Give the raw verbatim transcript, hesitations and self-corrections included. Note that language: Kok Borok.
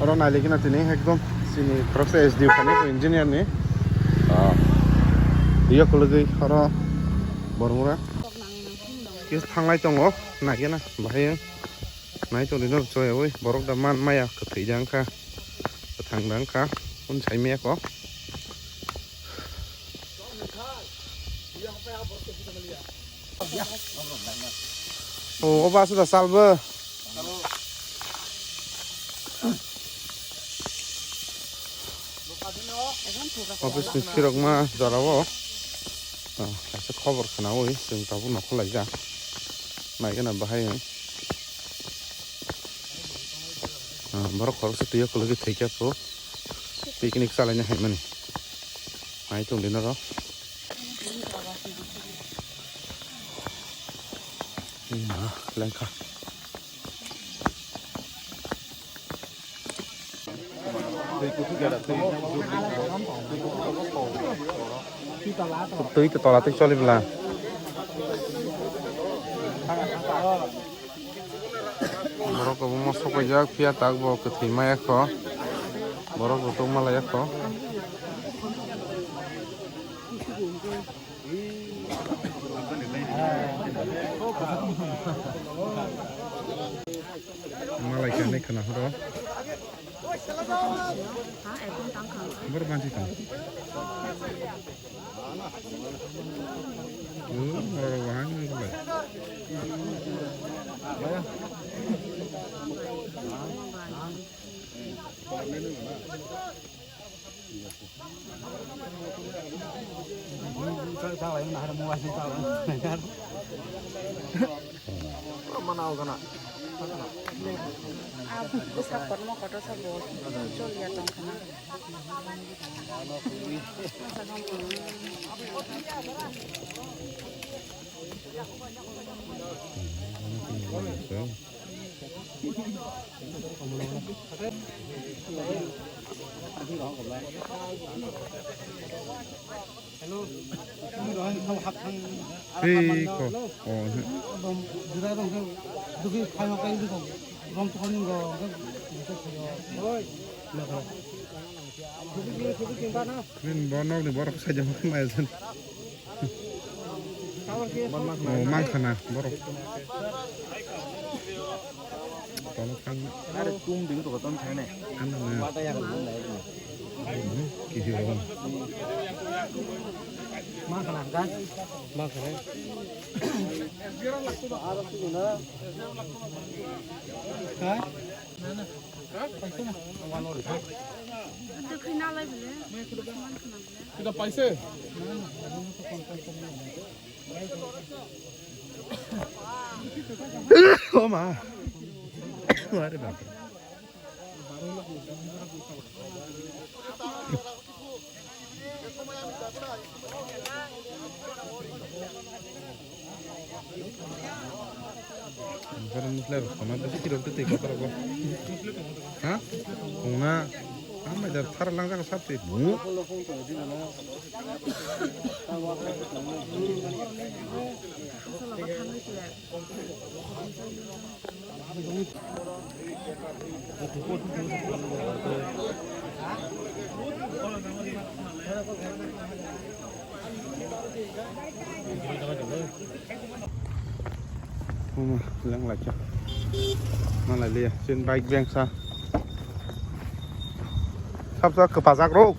Oro nailikna tini ekdom chini khoroksa S D O kani engineer ni. Ah. Iya kulugwi oro bormura. Kis thanglai tongo naikhe na bahai. Nai tongdi no choi oi borok da man maya kwthwi da wngkha. Kwthang da wngkha. Un sai maya ko. O, o ba suda salbo. Office ni phirokma jorao. Ah, kaisa khobor khwnawi chwng tabuk nokho laijak. Naikhe na bahai ang. Ah, borok khoroksa twiyo kwlwgwi thwikha phu. Picnic chalaina haimani. Hai tongdi noro. Ima lengkha. Twi to tola twi choli bwla. Borok kwbangma sok paijak, phiya tak bo kwthwi maya kho. Borok bo tongma laiya kho. Malai khe nai khwna horo. Borok banchi tong. O, borok bahai nang lai. Mana o gana. Bwsa kormo kotor sabo choliya tongkha na. Tei ko. Oh, he. Nin bo nokni borok saijak maya jan. Oh, mankha na borok. Tono thang. Are tum ding to koton thane. Ano na. Bata ya ko na. Hmm, kisi ko. Mankha na, guys. Mankha na. Ha? Itu kena lai bile. Mankha na bile. Kita paise. O ma. Are bap re. Borok ni slai rok kono bisi kirok tei kotor bo. Ha? Kongna. Ang bai jar thar lang jak sap tei bu. Uma, lang lai cha. Malai liya, sin bike beng sa. Sap sa kepajak rok.